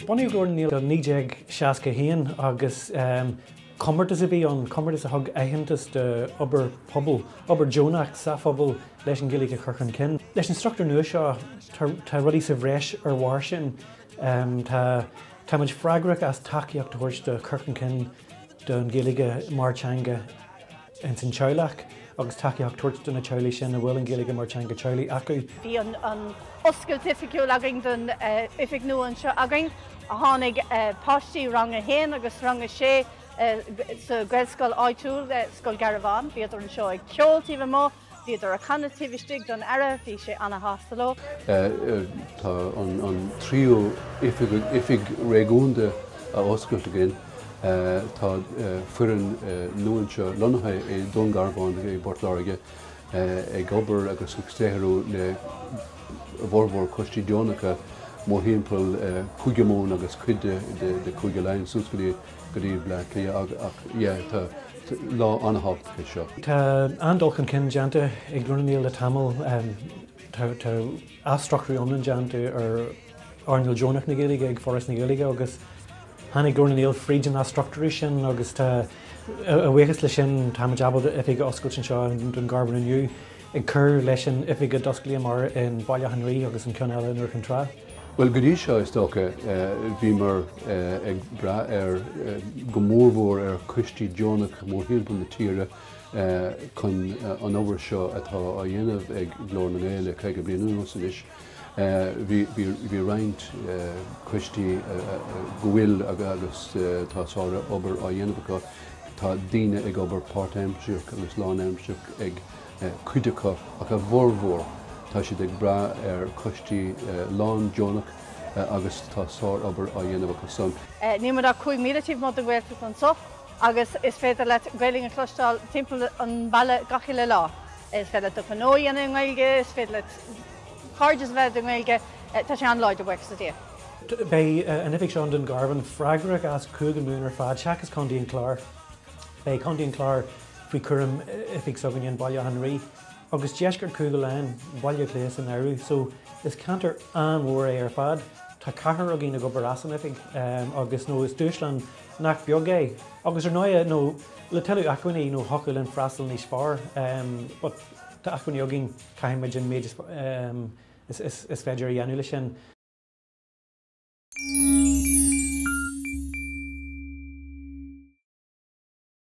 Bunaíodh Glór na nGael i 1961 agus comórtas a bhí ann, comórtas a thug aitheantas d'obair pobail, obair deonach sa phobal leis an Ghaeilge a chur chun cinn. Leis an struchtúr nua seo tá rudaí sa bhreis ar bharr sin. Tá táimid freagrach as tacaíocht a thabhairt do chur chun cinn don Ghaeilge mar teanga ins an teaghlach agus tacaíocht a thabhairt do na teaghlaigh sin a bhfuil an Ghaeilge mar teanga teaghlaigh acu. Bhí an oscailt oifigiúil againn don oifig nua anseo againn. Tháinig páistí rang a haon agus rang a sé sa Ghaelscoil áitiúil, Scoil Garbhán. Bhíodar anseo ag ceol taobh amuigh, bhíodar ag canadh taobh istigh don Aire, bhí sé ana-shásta leo. Tá an tríú oifig réigiúnda á oscailt againn. Tá foireann nua anseo lonnaithe i Dún Garbhán i bPort Láirge ag obair agus ag saothrú le a bhformhór coistí deonacha mórthimpeall Chúige Mumhan agus cuid de Chúige Laighean suas go dtí go dtí Bleá Cliath ach yeah tá lá an-thábhachtach é seo. Tá an-dul chun cinn déanta ag Glór na nGael le tamall. Tá athstruchtúrú iomlán déanta ar earnáil deonach na Gaeilge ag Foras na Gaeilge agus tháinig Glór na nGael fríd an athstruchtúrú sin agus tá, a bhuíochas leis sin, táimid ábalta oifig a oscailt anseo i nDún Garbhán inniu, ag cur leis an oifig a d'osclaíomar i mBaile Átha an Rí agus an ceann eile in Iúr Chinn Trá. Bhuel, go dtí seo, is dócha, bhíomar ag brath ar, go mórmhór ar choistí deonach mórthimpeall na tíre chun an obair seo atá á dhéanamh ag Glór na nGael le 50 bliain anuas anois. Bhí roinnt coistí go bhfuil agus tá sár-obair á dhéanamh acu. Tá daoine ag obair páirtaimsearach agus lánaimsearach ag cuid acu ach a bhformhór tá siad ag brath ar choistí lán-deonach agus tá sár-obair á dhéanamh acu san. Níl muid ach 5 míle taobh amuigh den Ghaeltacht anseo agus is féidir leat Gaelainn a chloisteáil timpeall an bhaile gach uile lá. Is féidir leat do ghnó a dhéanamh i nGaeilge, is féidir leat cairdeas a bheith i nGaeilge, tá sé an-láidir, buíochas le Dia. Beidh an oifig seo i nDún Garbhán freagrach as Cúige Mumhan ar fad, seachas Contae an Chláir. Beidh Contae an Chláir faoi chúram oifig s'againne in Baile Átha an Rí, agus deisceart Chúige Laighean, Baile Átha Cliath san áireamh, so is ceantar an-mhór é ar fad. Tá ceathrar againn ag obair as an oifig agus nó is dúshlán nach beag é. Agus ar ndóigh nó le tuilleadh acmhainní nó thiocfadh linn freastal níos fearr but tá acmhainní againn, caithfidh muid an méid is féidir a dhéanamh leis sin.